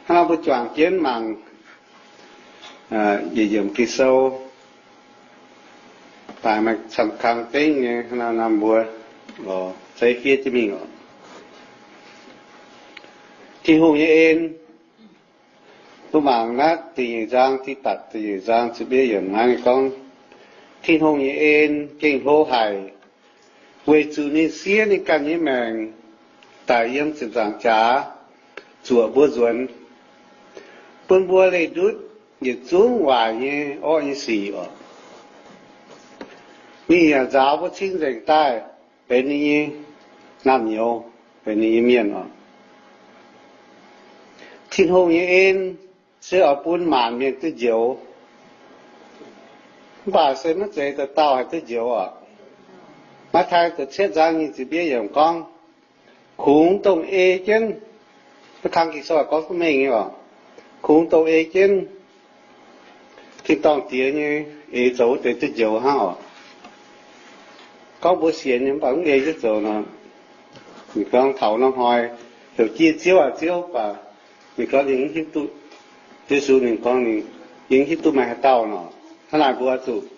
Hnangv nor mbuo juangc jienv mangc yietc yiemc Ging-Sou, daaih maaih camv-kang dengv nyei, hnangv nor mbuo zeiv fiev jienv mingh oc. Tin-Hungh nyei en. Mbuo mangc naaiv da'nyeic nzang, Tidatc da'nyeic nzang ziepc yietv yiemc naaiv ninh gorngv, Tin-Hungh nyei en gengh hlo haic, weic zuqc ninh siev ninh ganh nyei maengc daic yiem ziepc nzaangc jaax zuoqc mbuo nzuonx, bun mbuo leih ndutv yietc zungv waaic nyei orqv nyei sic oc. Ninh yaac nzaaux mbuo cing-nzengc daaih benx ninh nyei naamh nyouz, benx ninh nyei mienh oc. Tin-Hungh nyei en se oix bun maanc mienh duqv njoux, mv baac se maiv zeiz dauh dauh haih duqv njoux oc. Matv^taai da'cietv nzang nyic ziepc yietv yiemc gorngv, kungx dongh ei jienv, maiv kang Ging-Sou gorngv duqv mengh nyei oc, kungx dongh ei jienv tin-dorngh Diex nyei eix zoux wuov deix duqv njoux hnangv oc. Gorngv mbuo sienx nyei mv baac mv ei jienv zoux nor, ninh gorngv taux norm hnoi heuc jiez Ziouv aac Ziouv, mv baac ninh gorngv ninh mv hiuv duqv, Yesu ninh gorngv ninh, yie mv hiuv duqv meih haaix dauh nor. Hnangv naaic mbuo zuqc